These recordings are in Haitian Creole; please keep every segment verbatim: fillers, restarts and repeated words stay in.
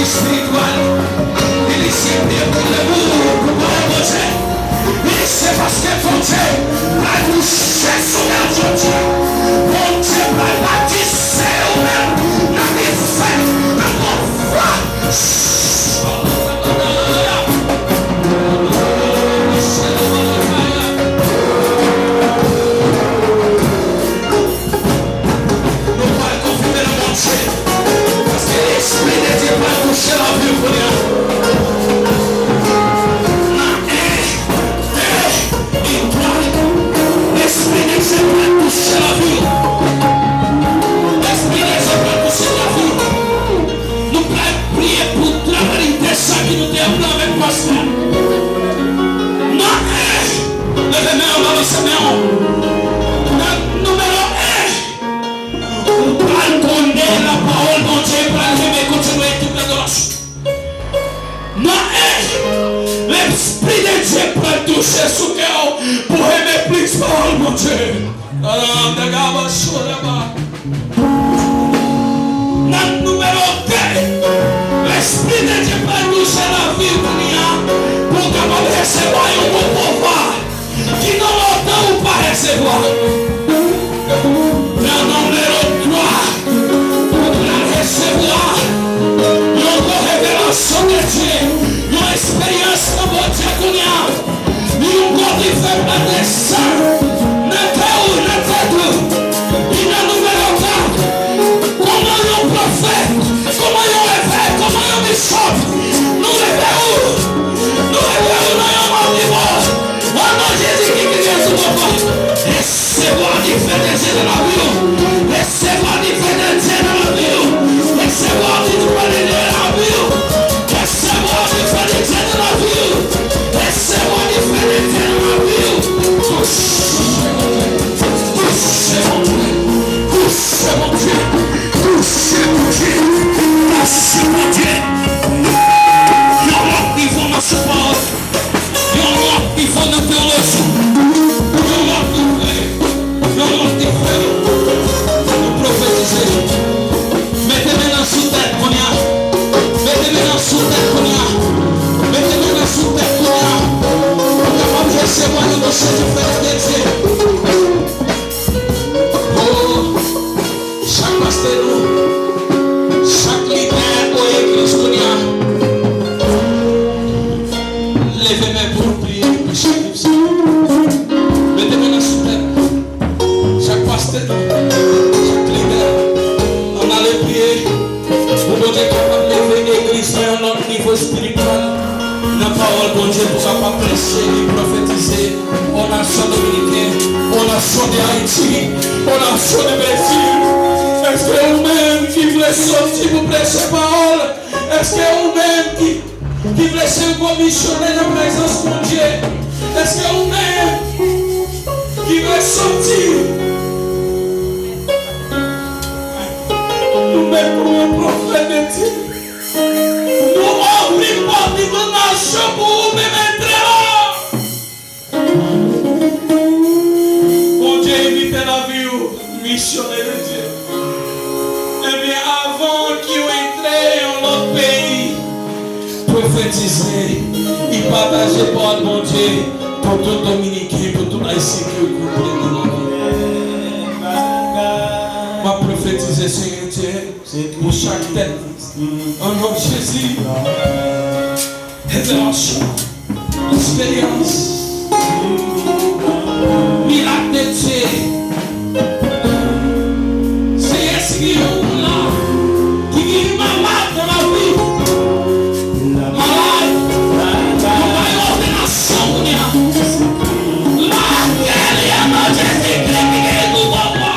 Espirityèl, li di se pye pou debout pou pawòl Bondye. Li di se paske Bondye pral touche sou tè jodi a. Bondye pral batize ou menm nan dife, nan pouvwa. Nou pral konfime nan Bondye. Paske Lespri de Dye pral touche lavi w kounye a. Nan en, de, e twa. Lespri de Dye pral touche lavi w. Lespri de Dye pral touche lavi w. Nou pral priye pou twa kalite sa ki nou te aprann avèk pastè. Nan en, leve men w, balanse men w. Nan nimewo en, ou pral konnen lapawòl Bondye pral rive kontinye ekip ladorasyon. Nan en, Lespri de Dye pral touche sou kè w pou w renmen plis pawòl Bondye. Nan nimewo de, Lespri de Dye pral touche lavi w kounye a pou w kapab resevwa yon bon pouvwa ki nan lontan ou pa resevwa. Nan nimewo twa, ou pral resevwa yon gwo revelasyon de Dye, yon esperyans nan Bondye kounye a. Yon gwo dife pral desann nan kè w, nan tèt ou. Li nan nimewo kat. Kòman yon pwofèt, kòman yon evèk, kòman yon bishop, nou leve w, nou leve w nan yon mò ki bon. O non Jezi ki kriye sou papa. Resevwa dife de Dye nan lavi w. Resevwa dife de Dye nan lavi w. Resevwa dife de Dye nan lavi w. Resevwa dife de Dye nan lavi w. Resevwa dife de Dye nan lavi w. Touche, touche, Bondye. Touche, Bondye. Touche, Bondye. Touche, Bondye. Yon lòt nivo nan sou pawòl. Yon lòt nivo nan teyoloji. Yon lòt nivo. Yon lòt nivo. Nou pwofetize. Mete men nan sou tèt kounye a. Mete men nan sou tèt kounye a. Mete men nan sou tèt kounye a. Ou kapab resevwa yon dosye diferan de Dye. Oh, chak pastè nou, chak lidè o egliz kounye a, leve men pou nou priye pou chak liv sa. Mete men nan sou tèt. Chak pastè nou, chak lidè, ann ale priye pou Bondye kapab leve egliz nan yon lòt nivo espirityèl nan pawòl Bondye pou kapab preche e pwofetize. O nasyon dominiken, o nasyon de Ayiti, o nasyon de Brezil, èske ou menm ki vle soti pou preche pawòl? Èske ou menm ki, ki vle se yon gwo misyonè nan prezans Bondye? Èske ou menm ki vle soti? Nou menm kòm yon pwofèt de Dye, nou ouvri pòt imanasyon pou ou menm antre la. Bondye imite lavi w, misyonè de Dye. Ebyen, avan ki w antre yon lòt peyi, pwofetize, e pataje pawòl Bondye pou tout Dominiken, pou tout Ayisyen ki w koute nan lavi. M ap pwofetize, Senyè Dye, pou chak tèt. An non Jezi. Revelasyon. Eksperyans. Mirak de Dye. Senyè, si gen yon moun la ki gen malad nan lavi, malad, nou bay òdinasyon kounye a. Lage li an non Jezikri ki gen tout pouvwa.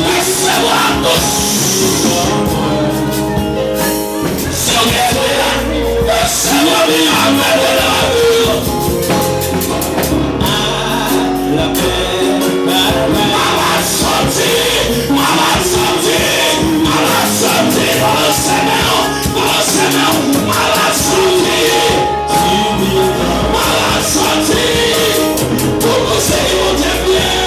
Resevwa touch. Si w gen mirak, resevwa mirak mwen nan lavi w. Malad soti, malad soti, malad soti, balanse men w, balanse men w, malad soti. Malad soti. Pou nou sèvi Bondye byen.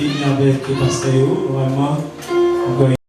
Vini avèk pastè yo, nòmalman, m kwè